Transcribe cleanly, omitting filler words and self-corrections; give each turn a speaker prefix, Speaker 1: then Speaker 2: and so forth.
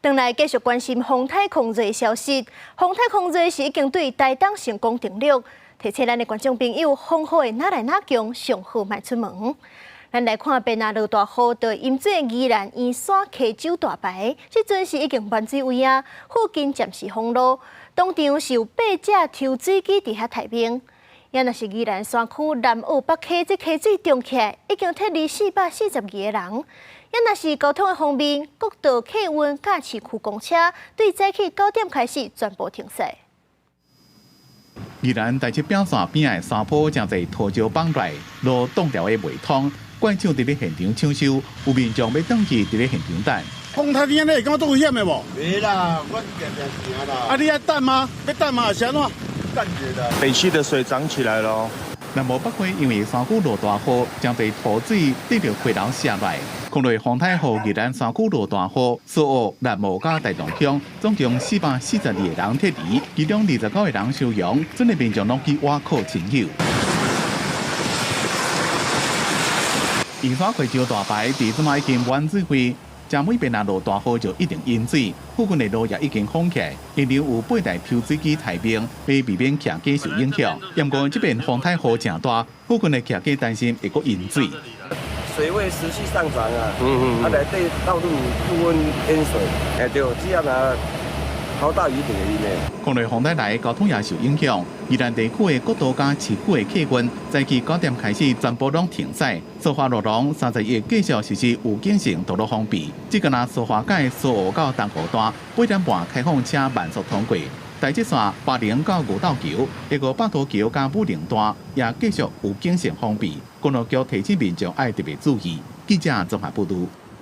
Speaker 1: 轉來繼續關心風颱空瑞的消息。風颱空瑞是已經對台東成功登陸，提醒咱的觀眾朋友，風雨會若來若強，上好莫出門。咱來看，變啊落大雨，就淹水宜蘭圓山溪洲大排，這陣是已經滿水位啊，附近暫時封路，當場是有八隻抽水機佇遐待命。也若是宜蘭山區南澳北溪，這溪水漲起來，已經撤離442個人。也若是交通的方面，國道客運佮市區公車對早起9點開始全部停駛。
Speaker 2: 宜蘭大七餅線邊的山坡誠濟土石崩來，路擋牢的袂通，怪手佇咧現場搶修，有民眾欲轉去佇咧現場等。
Speaker 3: 風颱天你會感覺足危險的無？
Speaker 4: 袂啦，我定定行啦。
Speaker 3: 啊，你愛等嗎？欲等嗎？是按怎？
Speaker 4: 等者啦。
Speaker 5: 北溪的水漲起來咯。
Speaker 2: 南澳北溪因為山區落大雨，誠濟土水滴著溪流瀉來。空內風颱予宜蘭山區落大雨，蘇澳、南澳佮大同鄉總共442個人撤離，其中29個人收容，陣的民眾攏去倚靠親友。圓山溪洲大排佇這馬已經滿水位，正每遍若落大雨就一定淹水，附近的路也已經封起來，現場有八台抽水機待命，欲避免徛家受影響。不過這邊風颱雨誠大，附近的徛家擔心會閣淹水。
Speaker 6: 水位持續上漲啊，啊，內底道路部分淹水，欸對，只要若好大雨就會淹的。
Speaker 2: 空內風颱來，交通也受影響。宜蘭地區的國道佮市區的客運，早起9點開始全部攏停駛。蘇花路廊31繼續實施預警性道路封閉。這個若蘇花改蘇澳到東湖段8點半開放車慢速通過。台七線巴陵到牛鬥橋，一個北投橋佮武陵段也繼續預警性封閉。公路局提醒民眾愛特別注意。記者綜合報導。